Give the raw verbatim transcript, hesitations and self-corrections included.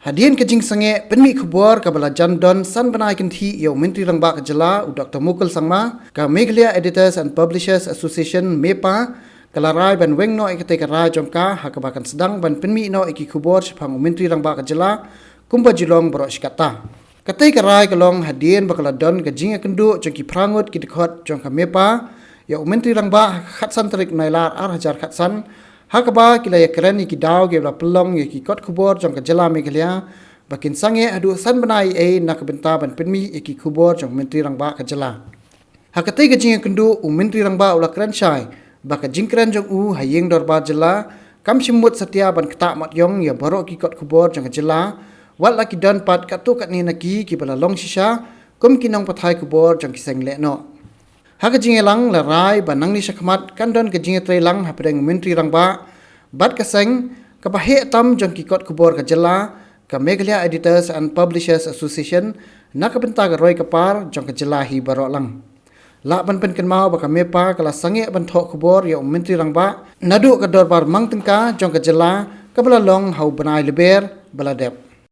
Hadien ka jingsangeh pynmih khubor kaba la jan don san bnai kynthih ïa u Myntri Rangbah ka jylla u Dr Mukul Sangma, ka Meghalaya Editors and Publishers Association, MEPA, ka la rai ban weng noh ïa katei ka rai jong ka ha kaba kan sdang ban pynmih noh ïa ki khubor shaphang u Myntri Rangbah ka jylla kumba ju long baroh shi katta. Katei ka rai ka long hadien ba ka la don ka jingïakynduh jong ki phra ngut ki dkhot jong ka MEPA ïa u Myntri Rangbah ha ka khatsan tarik Nailar ar hajar khatsan, ha kaba ki la ïakren ïa ki daw kiba la pynlong ïa ki kot khubor jong ka jylla Meghalaya ba kin sangeh haduh san bnai ei na ka bynta ban pynmih ïa ki khubor jong u Myntri Rangbah ka jylla. Ha katei ka jingïakynduh u Myntri Rangbah u la kren shai ba ka jingkren jong u ha ïing dorbar jylla kam shym mut satia ban ktah mat ïong ïa baroh ki kot khubor jong ka jylla, wat la ki don pat katto katne na ki kiba la long shisha kum ki nongpathai khubor jong ki seng lehnoh. Ha ka jingïalang la rai ba nangne shakhmat kan don ka jingïatreilang hapdeng u Myntri Rangbah bad ka seng kaba heh tam jong ki kot khubor ka jylla, ka Meghalaya Editors and Publishers Association, na ka bynta ka roi ka par jong ka jylla hi baroh lang. Lah ban pynkynmaw ba ka MEPA ka la sangeh ban thoh khubor ïa u Myntri Rangbah naduh ka dorbar mang tyngka jong ka jylla kaba la long ha u bnai Lber ba la dep.